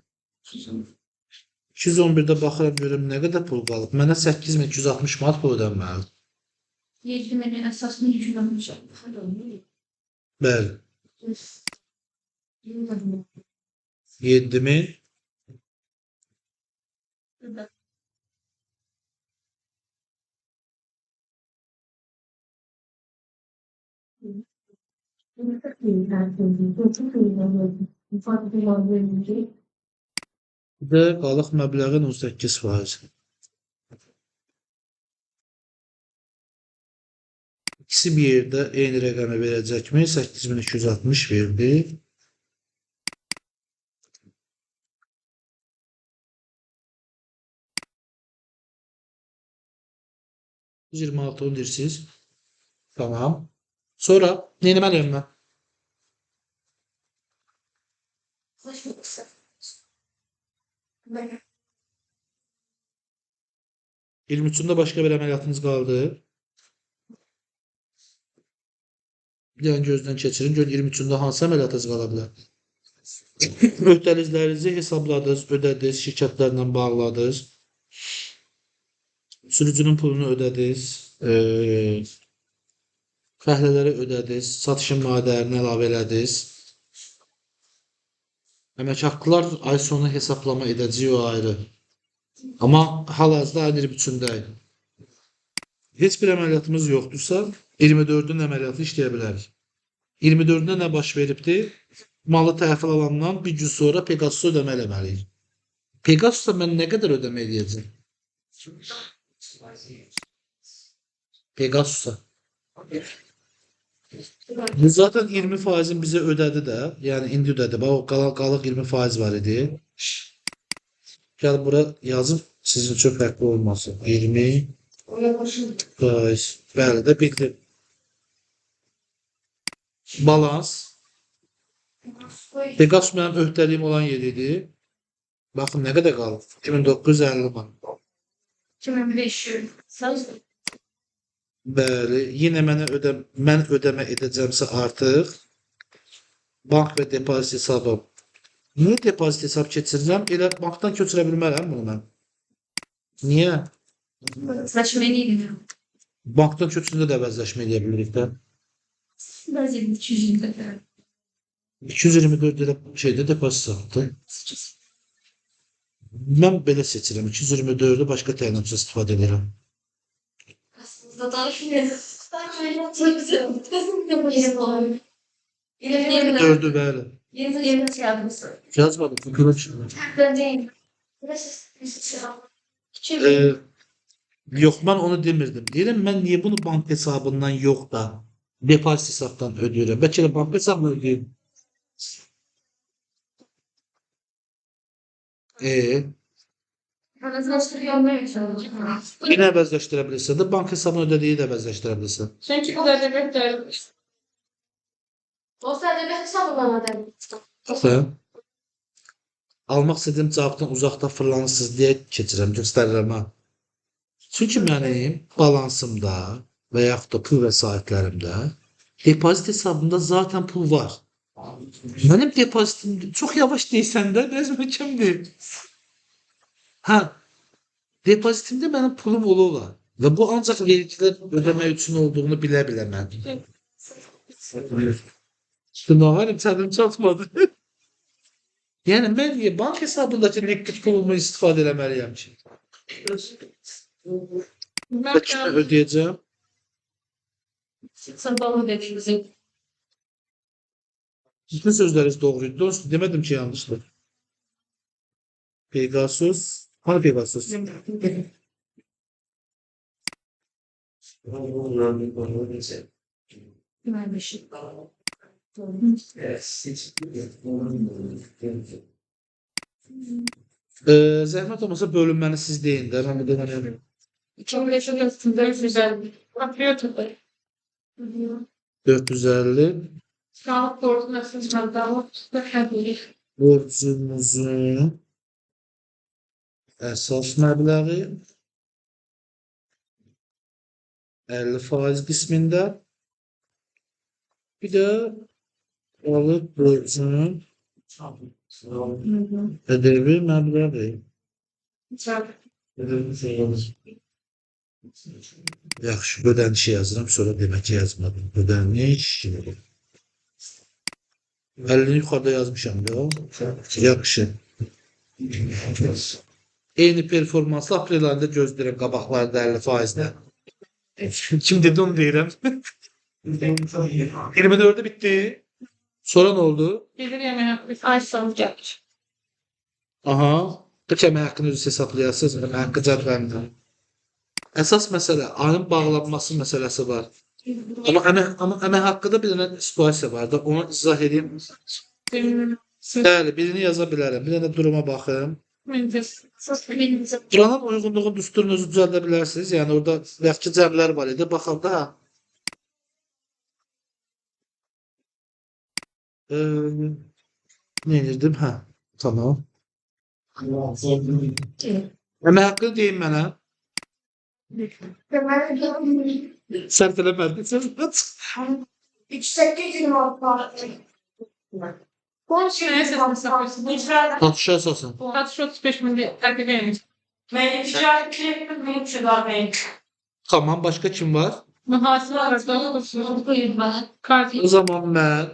211-də baxıram görüm nə qədər pul qalıb. Mənə 8260 manat pul ödənməlidir. 7000-in əsasını yükləmişəm. Bəli. 7000. Bir də qalıq məbləğin 18%. İkisi bir yerdə eyni rəqəmi verəcəkmi? 8260 verdi. ...26 onu deyirsiniz. Tamam. Sonra nə etməliyəm mən? Bəli. 23-də başqa bir əməliyyatınız qaldı. Bir dənə gözdən keçirin. Görün 23-də hansı əməliyyatınız qala bilər? Öhdəliklərinizi hesabladınız, ödədiniz, şirkətlərlə bağladınız. Sürücünün pulunu ödədiniz, fəhlələri ödədiniz, satışın maddələrini əlavə elədiniz. Əmək haqqılar ay sonu hesablama edəcəyi o ayrı. Amma hal-hazırda ayın 23-ündəyik. Heç bir əməliyyatımız yoxdursa, 24-ün əməliyyatı işləyə bilərik. 24-də nə baş veribdir? Malı təhvil alandan bir gün sonra Pegasus'a ödəmə eləməliyik. Pegasus'a mən nə qədər ödəmə eləyəcəm? Pegasus'a. Bu zaten 20%-in bizə ödədi də. Yəni indi ödədi. Bax o qalıq 20% var idi. Gəl bura yazım sizin üçün fərqli olmasın. 20 faiz. Bəli də bildim. Balans. Pegasus mənim öhdəliyim olan yer idi. Baxın nə qədər qalıb? 2950 manat. 2500. Bəli, yenə mənə mən ödəmə edəcəmsə artıq bank və depozit hesabım. Niyə depozit hesab keçirirəm? Elə bankdan köçürə bilmərəm bunu mən. Niyə? Əvəzləşmə. Bankdan köçürəndə də əvəzləşmə eləyə bilirik də. Bəzi 224. 224 elə şeydə depozit hesabdır. Mən belə seçirəm. 224-ü başqa təyinatçı istifadə edirəm. Aslında danışmıyoruz. 4-ü bəli. Yazmadım. Yox, mən onu demirdim. Deyirəm, mən niyə bunu bank hesabından yox da depozit hesabdan ödəyirəm? Bəlkə də bank hesabından ödəyirəm. Yenə əvəzləşdirə bilirsən də, bank hesabını ödədiyi də əvəzləşdirə bilirsən. Çünki biz ədəbiyyat Olsa ədəbiyyat hesabından ödədim. Baxın. Almaq istədiyim cavabdan uzaqda fırlanırsınız deyə keçirəm, göstərirəm ha. Çünki mənim balansımda və yaxud da pul vəsaitlərimdə depozit hesabımda zaten pul var. Mənim depozitim çox yavaş deyirsən də, biraz möhkəmdir. Hə, depozitimdə mənim pulum ola-ola və bu ancaq vergilər ödəmək üçün olduğunu bilə-bilə mən. Nəhayət çədim çatmadı. Yəni mən niyə bank hesabındakı likvid pulumu istifadə eləməliyəm ki? Və kimə ödəyəcəm? Sən doğru dediyinizi. Bütün sözləriniz doğru idi. Doğrusu demədim ki, yanlışdır. Pegasus. Hani Pegasus? Zəhmət olmasa bölünməni siz deyin də. Mən bu deməliyəm. 2500 450. Patriot'u. 450. Sağlıq borcunun əsas məbləği. Borcumuzun əsas məbləği 50% qismində, bir də qalıb borcun ödəvi məbləği. Yaxşı, ödənişi yazıram, sonra demək ki, yazmadım. Ödəniş. 50-ni yuxarıda yazmışam da. Yaxşı. Eyni performansı aprel ayında gözləyirəm qabaqlarda 50%-lə. Kim dedi onu deyirəm. 24-ü bitdi. Sonra nə oldu? Gelir yemək haqqı. Ay sonu gəlir. Aha. Bəlkə əmək haqqını özünüz hesablayasınız, əmək haqqı cədvəlində. Əsas məsələ ayın bağlanması məsələsi var. Amma əmək haqqında bir dənə situasiya var da, onu izah edeyim. Bəli, birini yaza bilərəm. Bir dənə duruma baxım. Buranın uyğunluğun düsturunu özünüz düzəldə bilərsiniz. Yəni orada bayaqki cəmlər var idi. Baxın da. Nə edirdim? Hə, tamam. Əmək haqqını deyin mənə. Sərf eləmədim. 3826. Nəyə hesablayırsınız? Satışa əsasən. Satış 35 min təklif edin. Mənim ticarət direktörüm benim üçün. Tamam, başqa kim var? Mühasibə arasında kart O zaman mən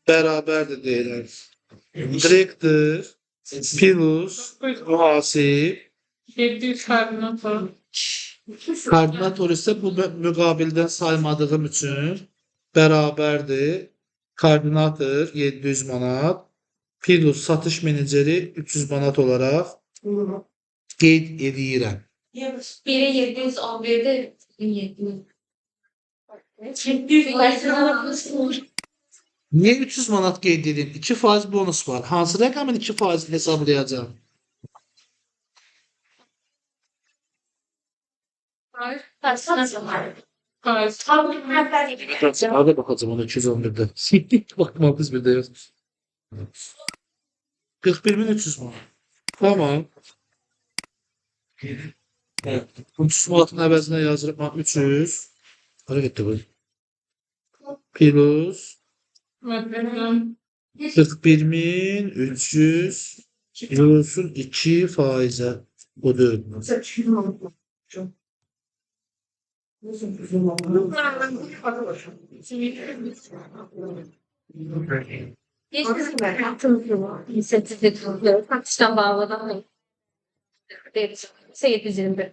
bərabərdir deyirəm. Direktor plus mühasib 700 koordinator. koordinator isə bu müqabildən saymadığım üçün bərabərdir. Koordinator 700 manat plus satış meneceri 300 manat olaraq qeyd edirəm. Biri 711'de 1700. Niyə 300 manat qeyd edirəm? 2% bonus var. Hansı rəqəmin 2%-ni hesablayacağam? Faiz. Hadi baxacağım ona 211'də. Baxma biz bir də yox. 41.300 manat. Tamam. 300 manatın əvəzinə yazırıq 300. Hara getdi bu? Plus 41.300 bölünsün 2 faizə. O deyil. Satıştan bağlanan 721.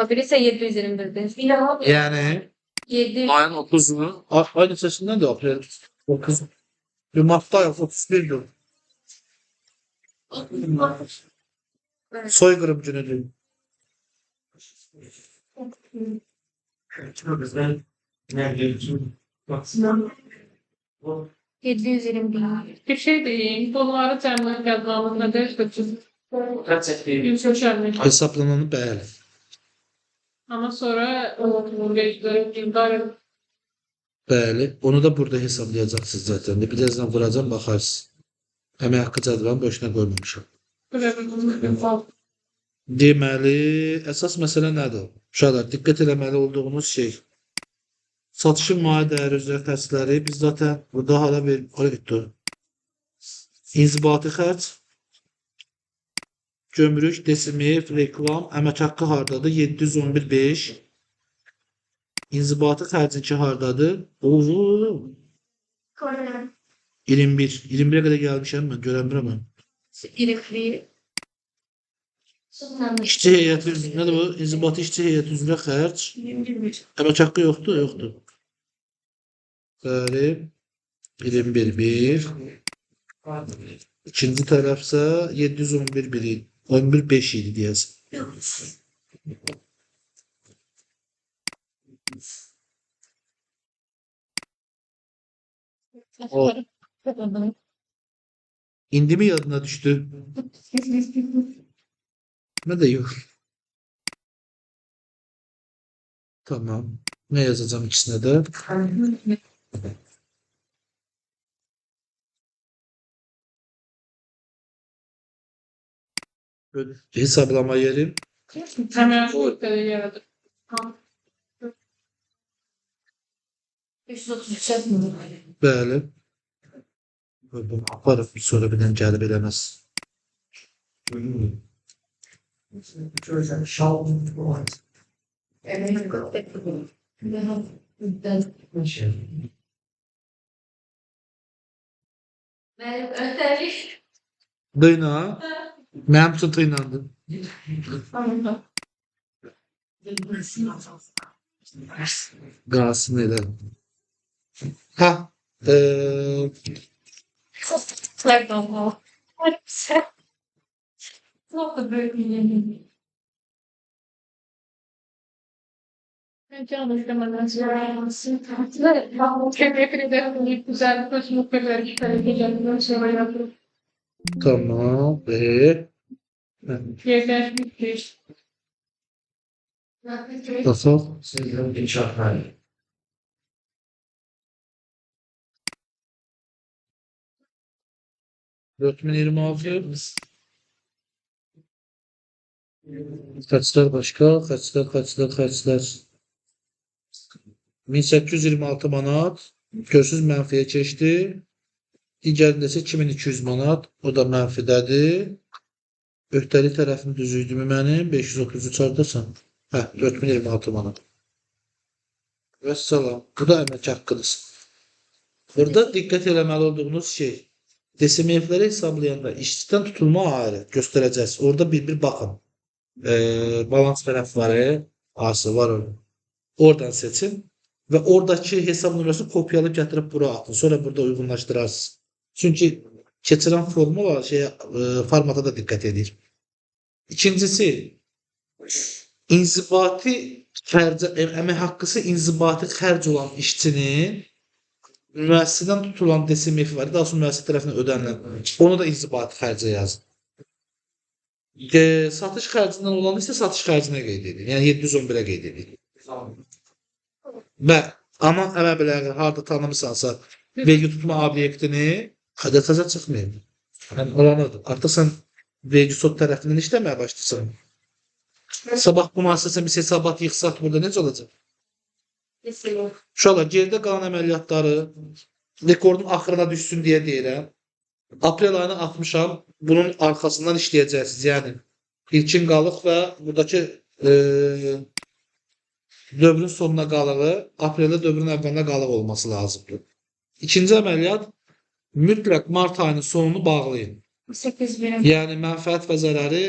Biri ise 721'de. Yəni 7 ayın 30-u, ay neçəsindən də aprel 30. Bir Martda ay 31-dir. Soyqırım günüdür. 721. Bir şey deyim. Bunları cəmləyib yazmamız nə dəyişir? Yüksəlmir. Hesablananı bəli. Amma sonra o vergiləri Bəli, onu da burada hesablayacaqsınız zaten. Birazdan vuracağım, baxarsınız. Əmək haqqı cədvəlini boşuna qoymamışam. Deməli, əsas məsələ nədir? Uşaqlar, diqqət eləməli olduğunuz şey. Satışın maliyyə dəyəri üzrə xərcləri biz zaten burada hara ver, hara getdi o? İnzibati xərc, gömrük, DSMF, reklam, əmək haqqı hardadır? 711.5. İnzibati xərcinki hardadır? Oo, 21. 21'ə qədər gəlmişəm mən, görəmirəm mən. 21. İşçi heyəti üzrə, nədir bu? İnzibati işçi heyəti üzrə xərc. Əmək haqqı yoxdur, yoxdur. Bəli. 21 1. İkinci tərəfsə 711 1 idi. 11 5 idi deyəsən. O. İndi mi yadına düşdü? Nə də yox. Tamam. Nə yazacağım ikisinə də? Hesablama yerim. Hemen bu öhdəlik yaradır. 533 min. Bəli. Bunu aparıb sonra birdən gəlib eləməz. Mənim öhdəlik. Dıyna. Mənim üçün tıynandı. Qalsın elə. Hə. Çok da büyük bir yemin. Güzel Tamam. Nasıl? ...4026... Xərclər başqa, xərclər, xərclər, xərclər. 1826 manat, görürsünüz mənfiyə keçdi. Digərində isə 2200 manat, o da mənfidədir. Öhdəlik tərəfim düz idimi mənim? 533 hardasan? Hə, 4026 manat. Vəssalam. Bu da əmək haqqınız. Burada diqqət eləməli olduğunuz şey, DSMF-ləri hesablayanda işçidən tutulma ayrı göstərəcəksiniz. Orada bir-bir baxın. Balans tərəf var, A-sı var orada. Oradan seçin və oradakı hesab nömrəsini kopyalayıb gətirib bura atın. Sonra burada uyğunlaşdırarsınız. Çünki keçirən formula formata da diqqət edir. İkincisi, inzibati xərcə, əmək haqqısı inzibati xərc olan işçinin müəssisədən tutulan DSMF var, daha sonra müəssisə tərəfindən ödənilən, onu da inzibati xərcə yazın. Satış xərcindən olanı isə satış xərcinə qeyd edin. Yəni 711-ə qeyd edin. Və amma əməbələri harda tanımısansa, vergi tutma obyektini xəcə çıxmayın. Yəni olanıdır. Artıq sən vergi sot tərəfindən işləməyə başlayırsan. Sabah bu müəssisəsə biz hesabat yığsaq burada necə olacaq? Uşaqlar, geridə qalan əməliyyatları rekordun axırına düşsün deyə deyirəm. Aprel ayını atmışam. Bunun arxasından işləyəcəksiniz. Yəni ilkin qalıq və buradakı dövrün sonuna qalığı apreldə dövrün əvvəlinə qalıq olması lazımdır. İkinci əməliyyat mütləq mart ayının sonunu bağlayın. 8000. Yəni mənfəət və zərəri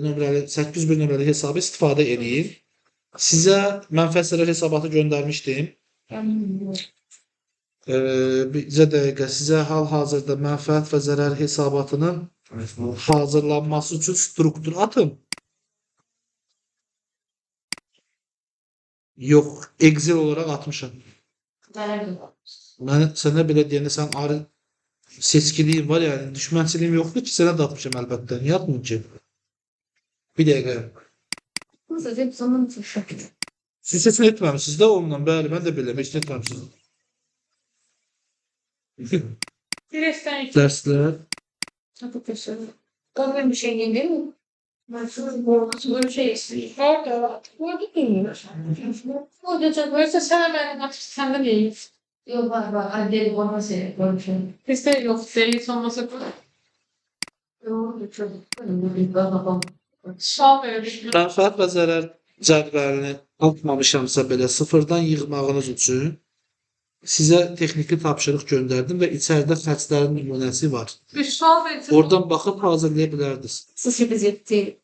nömrəli 801 nömrəli hesabı istifadə edin. Sizə mənfəət zərər hesabatı göndərmişdim. Bizə dəqiqə sizə hal-hazırda mənfəət və zərər hesabatının hazırlanması üçün struktur atım. Yox, Excel olaraq atmışam. Mən sənə belə deyəndə sən arı seçkiliyim var, yəni düşmənçiliyim yoxdur ki, sənə də atmışam əlbəttə. Niyə atmayım ki? Bir dəqiqə. Siz heç nə etməmisiniz də onunla, bəli, mən də bilirəm, heç nə etməmisiniz. Dərslər. Bugün bir şey değil mi? Böyle şey istiyor. Orada. Burada bilmiyorum. Burada sen hemen açıp sen de değil. Yok var var. Annem bana şey konuşuyor. Bizde yok değil olmasa bu. Yok çok. Sual verebilirim. Mənfəət və zərər cədvəlini atmamışamsa belə sıfırdan yığmağınız üçün sizə texniki tapşırıq göndərdim və içəridə xərclərin nümunəsi var. Bir sual vereceğim. Oradan baxıb hazırlaya bilərdiniz. 807.